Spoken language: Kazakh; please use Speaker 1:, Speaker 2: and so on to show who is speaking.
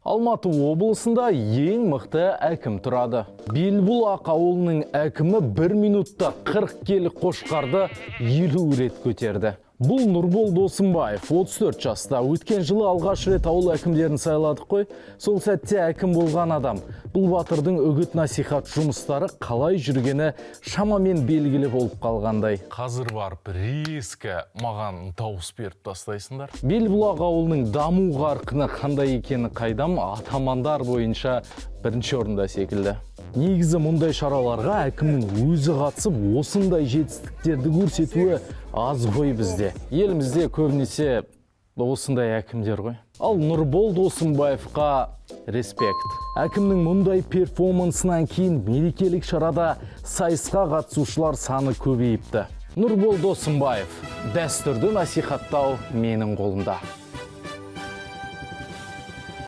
Speaker 1: Алматы облысында ең мықты әкім тұрады. Белбұлақ ауылының әкімі 1 минутта 40 келі қошқарды 50 рет көтерді. Бұл Нұрбол Досымбаев, 34 жаста. Өткен жылы алғаш рет ауыл әкімдерін сайладық қой. Сол сәтте әкім болған адам. Бұл батырдың үгіт насихат жұмыстары қалай жүргені шамамен белгілі болып қалғандай. Қазір барып резко маған дауыс беріп тастайсыңдар. Белбұлақ ауылының даму қарқыны қандай екені қайдам, атамандар бойынша бірінші орында секілді. Негізі мұндай шараларға әкімнің өзі қатысып, осындай жетістіктерді көрсетуі аз ғой бізде. Елімізде көбінесе осындай әкімдер ғой. Ал Нұрбол Досымбаевқа респект. Әкімнің мұндай перформансынан кейін мерекелік шарада сайысқа қатысушылар саны көбейіпті. Нұрбол Досымбаев, дәстүрді насихаттау менің қолымда.